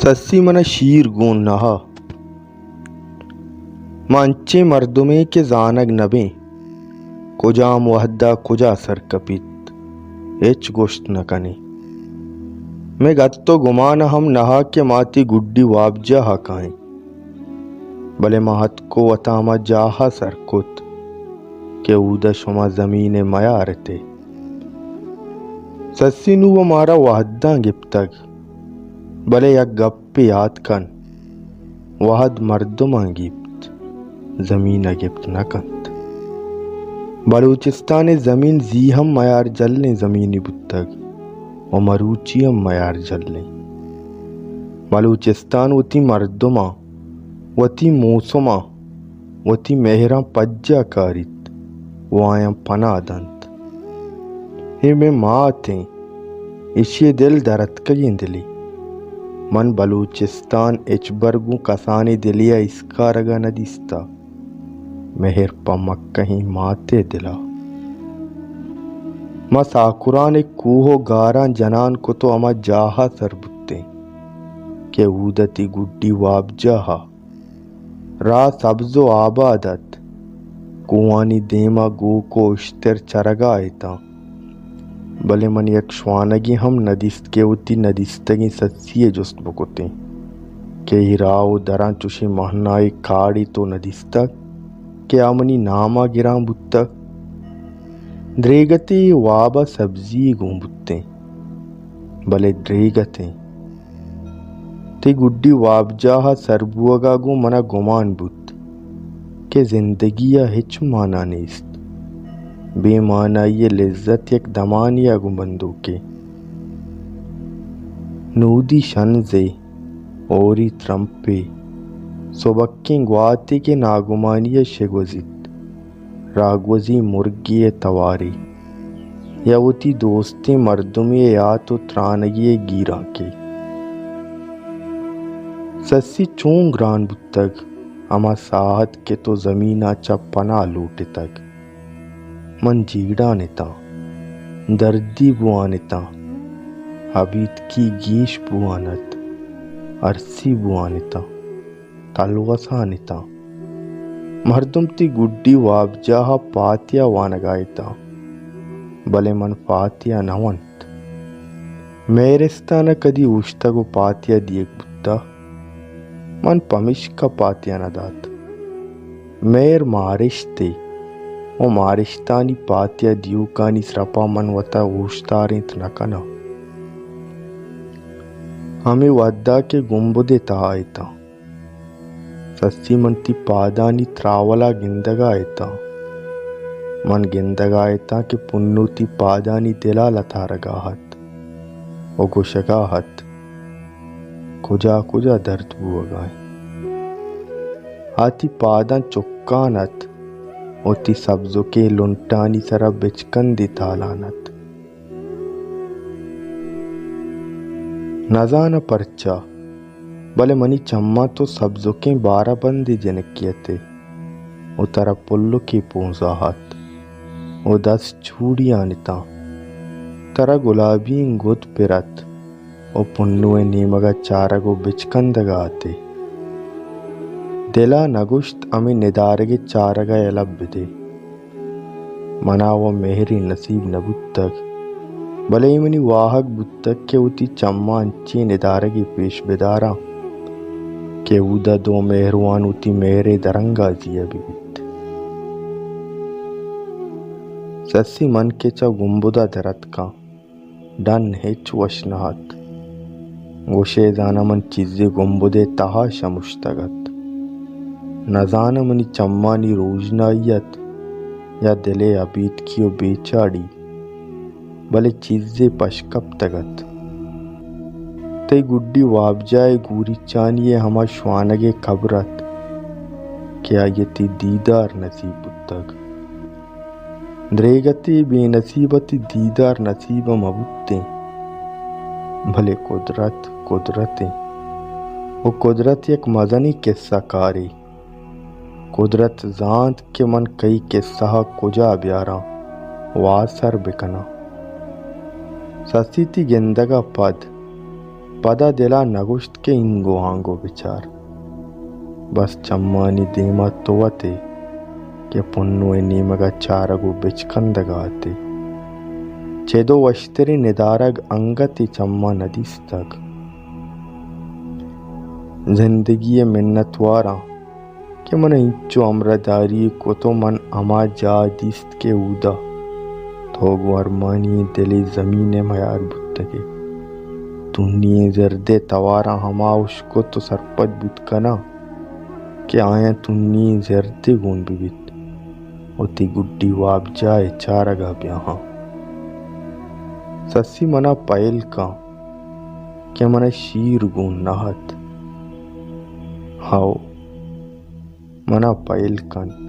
سسی من ءَ شیر گون نہ ءَ۔ ما انچیں مردمے کہ زانگ نہ بیں کجام وھد ءَ کجا سر کپیت، ھچ گوشت نہ کنیں۔ مئے گت ءُ گمان ھم نہ ءَ کہ ما تئی گڈی وابجاہ ءَ کائیں، بلے ما اتک ءُ وت ءَ ھما جاہ ءَ سر کت کہ اود ءَ شما زمین ءَ میار ات ئے۔ سسی نوں وَ مارا وھداں گپتگ، بلے یک گپے یات کن، وھد مردماں گیپت، زمین ءَ گپت نہ کنت۔ بلوچستان ءِ زمین زی ھم میار جلیں زمینے بوتگ ءُ مروچی ھم میار جلیں۔ بلوچستان وتی مردماں، وتی موسماں، وتی مھراں پجا کاریت ءُ آیاں پناہ دنت۔ اے مئے مات ایں، ایشی ءِ دل درتکگیں دلے۔ من بلوچستان ھچبر گوں کسانیں دلے ءَ اسکارگ ءَ نہ دیستہ، مھر پہ مکہیں مات ءِ دل ءَ۔ ما ساکران ءِ کوہ ءُ گاراں جنان کت ءُ ھما جاہ ءَ سر بوتیں کہ اود ءَ تئی گڈی وابجاہ ءَ۔ راہ سبز ءُ آباد اَت۔ کوھانی دیم ءَ گوک ءُ اشتر چرگ ءَ اِتاں۔ بلے من یک شوانگے ھم نہ دیست کہ وتی نہ دیستگیں سسی ءَ جست بکتیں کہ اے راہ ءُ دراں چشیں مھنائے کاڑے تو نہ دیستگ کہ آ منی نام ءَ گراں بوتگ۔ دریگتے اے واب ءَ سبزی گون بوتیں، بلے دریگتیں۔ تئی گڈی وابجاہ ءَ سر بوگ ءَ گوں من ءَ گمان بوت کہ زندگی ءَ ھچ مانا نیست۔ بے مانائی ءِ لذت یک دمانے ءَ گوں بندوکے۔ نودی شنزے، ھوری ترمپے، سبکیں گواتے کہ ناگمانی ءَ شگوزیت۔ راگوزی مرگے ءِ توارے یا وتی دوستیں مردمے ءِ یات ءُ ترانگی ءِ گیرانکے۔ سسی چون گران بوتگ ھما ساھت کہ تو زمین ءَ چہ پناہ لوٹتگ۔ من جیڑان اِتاں، دردی بوان اِتاں، ابیتکی گیش بوان اَت، ارسی بوان اِتاں۔ تلوسان اِتاں۔ مردم تئی گڈی وابجاہ ءَ پاتیا وانگ ءَ اِتاں، بلے من پاتیا نہ ونت۔ مھرستان ءَ کدی اوشتگ ءُ پاتیا دیگ بوتہ؟ من پمیشکا پاتیا نہ دات۔ مھر مارشتے ءُ مارشتانی پاتیا دیوکانی سرپا من وتا اوشتارینت نہ کناں۔ ھمے وھدا کہ گنبدے تہا اِتاں۔ سسی من تئی پادانی تراولا گندگا اِتاں۔ من گندگا اِتاں کہ پنو تئی پادانی دلا لتارگا اَت ءُ گوشگا اَت، کجا کجا درد بوگا اِنت۔ آ تئی پاداں چکان اَت ءُ تئی سبزکیں لنٹانی سرا بچکندے تالان اَت۔ نزاناں پرچا، بلے منی چماں تو سبزکیں بارہ بندیں جنکے اَت ئے ءُ ترا پلکے پونزا اَت ءُ دست چوڑیان اِتاں۔ ترا گلابی ئیں گد پر اَت ءُ پنو ءِ نیمگا چارگ ءُ بچکندگا اَت ئے۔ دلا نہ گوشت ھمے ندارگ ءِ چارگا یلہ بدے۔ منا وَ مھرے نصیب نہ بوتگ، بلے اے منی واھگ بوتگ کہ وتی چماں انچیں ندارگے پیش بداراں کہ اودا دو مھروان وتی مھرے درانگازی ءَ بہ بیت۔ سسی من کہ چہ گنبدا در اتکاں، ڈن ھچ وش نہ اَت۔ گوشئے زاناں من چیزے گنبدے تہا شمشتگ اَت۔ نزاناں منی چمانی روژنائی اَت یا دل ءِ ابیتکی ءُ بے چاڑی، بلے چیزے پش کپتگ اَت۔ تئی گڈی وابجاہ ءِ گوریچانی ءِ ھما شوانگ ءِ کبر اَت کہ آئی ءَ تئی دیدار نصیب بوتگ۔ دریگتے، بے نصیب ءَ تئی دیدار نصیب ءَ مہ بوتیں، بلے قدرت، قدرت اِنت۔ ءُ قدرت یک مزنیں قصہ کارے۔ قدرت زانت کہ من کئی قصہ ءَ کجا بیاراں، واسر بکناں۔ سسی تئی گندگ ءَ پد پدا دل ءَ نگوشت کہ اینگو آنگو بچار، بس چمانی دیم ءَ تو وت ئے کہ پنو ءِ نیمگ ءَ چارگ ءُ بچکندگ ءَ ات ئے۔ چد ءُ وشتریں ندارگ انگت اے چماں ندیستگ۔ زندگی ءِ منتواراں کہ من ءَ اینچو ہمراہداری کت ءُ من ہما جاہ دیست کہ اودا تو گوں ارمانی دل ءِ زمین ءَ میار بوتگ ئے۔ تنی ئیں زرد ءِ تواراں ہما اشکت ءُ سرپد بوت کناں کہ آیاں تنی ئیں زردے گون بہ بیت ءُ تئی گڈی وابجاہ ءِ چارگ ءَ بیاہاں۔ سسی من ءَ پہل کن کہ من ءَ شیر گون نہ ات۔ ہئو، من ءَ پہل کن۔